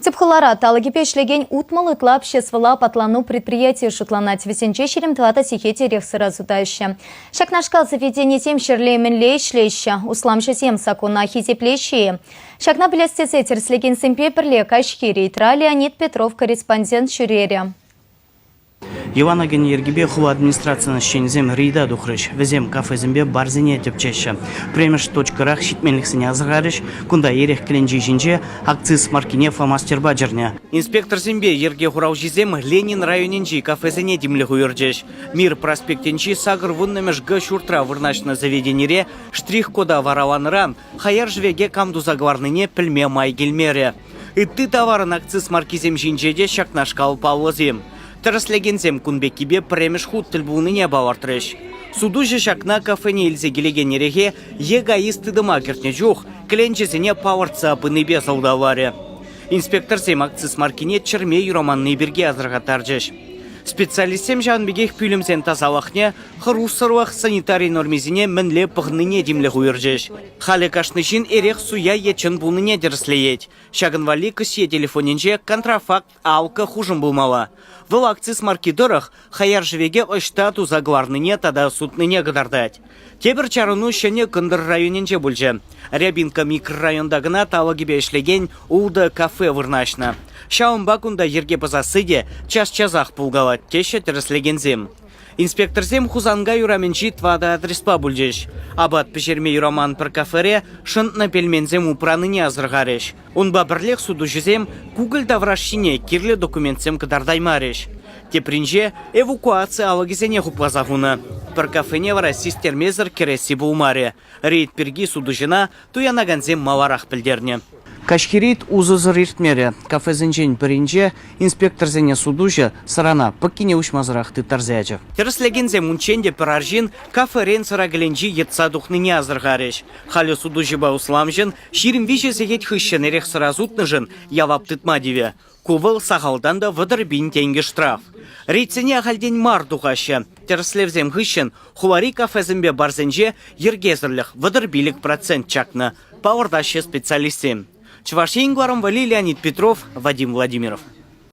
Тӗп хулара талӑкӗпе ӗҫлекен 60 ытла обществӑлла апатлану предприятийӗ шутланать. Вӗсенче 24 сехет эрех-сӑра сутаҫҫӗ. Ҫакнашкал заведенисем ҫӗрле мӗнле ӗҫлеҫҫӗ? Усламҫӑсем саккуна хисеплеҫҫӗ-и? Ҫакна пӗлес тесе тӗрӗслекенсемпе пӗрле каҫхи рейдра Леонид Петров корреспондент ҫӳрерӗ. Йӑлана кӗнӗ йӗркепе хула администрацийӗн ӗҫченӗсем рейда тухрӗҫ. Вӗсем кафесемпе барсене тӗпчеҫҫӗ. Пӗрремӗш точкӑрах ҫитменлӗхсене асӑрхарӗҫ. Кунта эрех кӗленчи ҫинче акциз маркине фломастерпа чӗрнӗ. Инспекторсемпе йӗрке хуралҫисем Ленин районӗнчи кафесене тимлӗх уйӑрчӗҫ. Мир проспектӗнчи 80-мӗш Г ҫуртра вырнаҫнӑ заведенире штрих-кода вараланӑран хаяр шӗвеке кам туса кӑларнине пӗлме май килмерӗ. Ытти таварӑн акциз маркисем ҫинче те ҫакнашкал паллӑсем. Тӗрӗслекенсем кун пеккипе пӗрремӗш хут тӗл пулнине палӑртрӗҫ. Сутуҫӑ ҫакна кафене илсе килекен эрехе ЕГАИС тытӑма кӗртнӗ чух кӗленчесене палӑртса пынипе сӑлтавларӗ. Инспекторсем акциз маркине чӗрме юраманни пирки асӑрхаттарчӗҫ. Специалистсем ҫавӑн пекех пӳлӗмсен тасалӑхне, хӑрушсӑрлӑх санитари нормисене мӗнле пӑхнине тимлӗх уйӑрчӗҫ. Халӗ кашни ҫын эрех суя е чӑн пулнине тӗрӗслеет. Ҫакӑн валли кӗсье телефонӗнче контрафакт алка хушӑм пулмалла. Вӑл акциз марки тӑрӑх хаяр шӗвеке ӑҫта туса кӑларнине тата сутнине кӑтартать. Тепӗр чарӑну Ҫӗнӗ Кӑнтӑр районӗнче пулчӗ. Рябинка микрорайонта кӑна талӑкӗпе ӗҫлекен ултӑ кафе вырнаҫнӑ. Ҫавӑнпа кунта йӗрке пӑсасси те час-часах пулкалать, теҫҫӗ тӗрӗслекенсем. Инспекторсем Хусанкай урамӗнчи тӑватӑ адреспа пулчӗҫ. Апат пӗҫерме юраман пӗр кафере шӑнтнӑ пельменсем упранине асӑрхарӗҫ. Унпа пӗрлех сутуҫӑсем кукӑль тавраш ҫине кирлӗ документсем кӑтартаймарӗҫ. Тепринче эвакуаци алӑкӗсене хупласа хунӑ. Пӗр кафене вара систермесӗр кӗресси пулмарӗ. Рейд пирки сутуҫӑна туянакансем маларах пӗлтернӗ. Каҫхи рейд усӑсӑр иртмерӗ. Кафесенчен пӗринче инспекторсене сутуҫӑ сӑрана пӑккине уҫмасӑрах тыттарса ячӗ. Тӗрӗслекенсем унччен те пӗр арҫын каферен сӑра кӗленчи йӑтса тухнине асӑрхарӗҫ. Халӗ сутуҫӑпа усламҫӑн 23 сехет хыҫҫӑн эрех-сӑра сутнӑшӑн явап тытма тивӗ. Ку вӑл сахалтан та 30 пин тенкӗ штраф. Рейдсене ахальтен мар тухаҫҫӗ. Тӗрӗслевсем хыҫҫӑн хулари кафесемпе барсенче йӗркесӗрлӗх 35% чакнӑ, палӑртаҫҫӗ специалистсем. Чӑваш Ен кӑларӑм валли Леонид Петров, Вадим Владимиров.